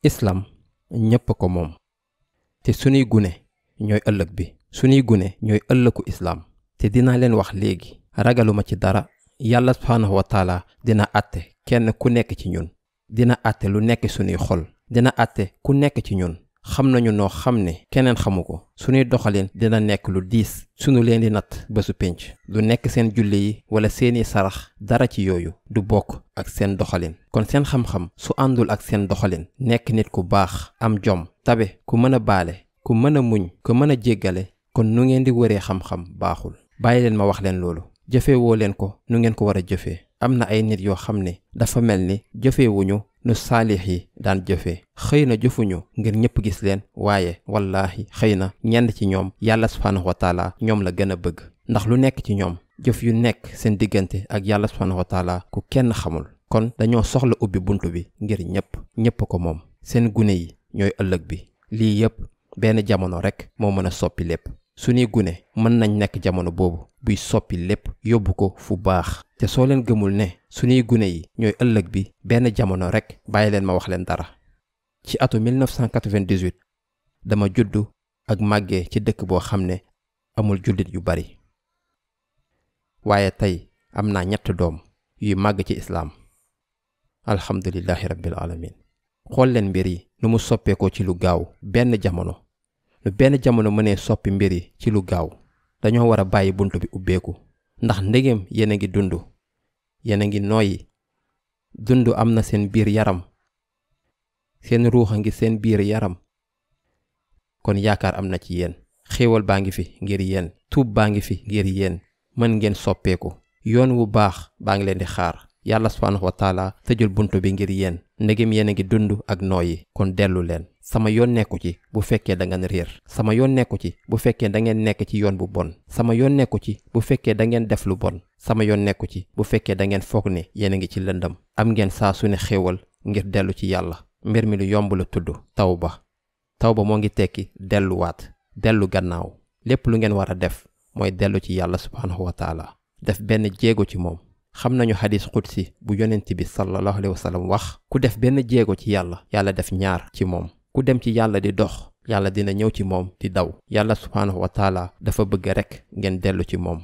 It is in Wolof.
islam ñépp ko moom te sunuy gune ñooy ëllëg bi sunuy gune ñooy ëllëgu islam te dinaa leen wax léegi ragaluma ci dara yàlla subhaanahu wa taala dina àtte kenn ku nekk ci ñun dina àtte lu nekk sunuy xol dina àtte ku nekk ci ñun xam nañu noo xam ne keneen xamu ko sunuy doxalin dina nekk lu diis sunu leen di natt bésu pénc du nekk seen julli yi wala seeni sarax dara ci yooyu du bokk ak seen doxalin kon seen xam-xam su àndul ak seen doxalin nekk nit ku baax am jom tabe ku mën a baale ku mën a muñ ku mën a jéggale kon nu ngeen di wëree xam-xam baaxul bàyyi leen ma wax leen loolu jëfee woo leen ko nu ngeen ko war a jëfee am na ay nit yoo xam ne dafa mel ni jëfeewuñu nu saalix yi daan jëfee xëy na jëfuñu ngir ñëpp gis leen waaye wallaahi xëy na ñenn ci ñoom yàlla subhaanahu wa taala ñoom la gën a bëgg ndax lu nekk ci ñoom jëf yu nekk seen diggante ak yàlla subhaanahu wa taala ku kenn xamul kon dañoo soxla ubbi bunt bi ngir ñëpp ko moom seen gune yi ñooy ëllëg bi lii yépp benn jamono rekk moo mën a soppi lépp suñuy gune mën nañ nekk jamono boobu buy soppi lépp yóbbu ko fu baax te soo leen gëmul ne suñuy gune yi ñooy ëllëg bi benn jamono rekk bàyyi leen ma wax leen dara ci atu 1998 dama juddu ak màggee ci dëkk boo xam ne amul jullit yu bari waaye tey am naa 3 doom yuy màgg ci islaam alhamdulillahi rabbil alamin xool leen mbir yi nu mu soppeekoo ci lu gaaw benn jamono lu benn jamono mënee soppi mbir yi ci lu gaaw dañoo war a bàyyi bunt bi ubbeeku ndax ndegem yéen a ngi dund yéen a ngi nooyi dund am na seen biir yaram seen ruux a ngi seen biir yaram kon yaakaar am na ci yéen xéewal baa ngi fi ngir yéen tuub baa ngi fi ngir yéen mën ngeen soppeeku yoon wu baax baa ngi leen di xaar yàlla subhaanahu wa taala tëjul bunt bi ngir yéen ndegem yéen a ngi dund ak nooyi kon dellu leen sama yoon nekku ci bu fekkee da ngeen réer sama yoon nekku ci bu fekkee da ngeen nekk ci yoon bu bon sama yoon nekku ci bu fekkee da ngeen def lu bon sama yoon nekku ci bu fekkee da ngeen foog ne yéen a ngi ci lëndam am ngeen saa su ne xéewal ngir dellu ci yàlla mbir mi lu yomb la tudd tawba moo ngi tekki delluwaat dellu gannaaw lépp lu ngeen war a def mooy dellu ci yàlla subhaanahu wa taala def benn jéego ci moom xam nañu xadis xudsi bu yonent bi sallallahu alayhi wa sallam wax ku def benn jéego ci yàlla def 2 ci moom ku dem ci yàlla di dox yàlla dina ñëw ci moom di daw yàlla subhaanahu wa taala dafa bëgg rekk ngeen dellu ci moom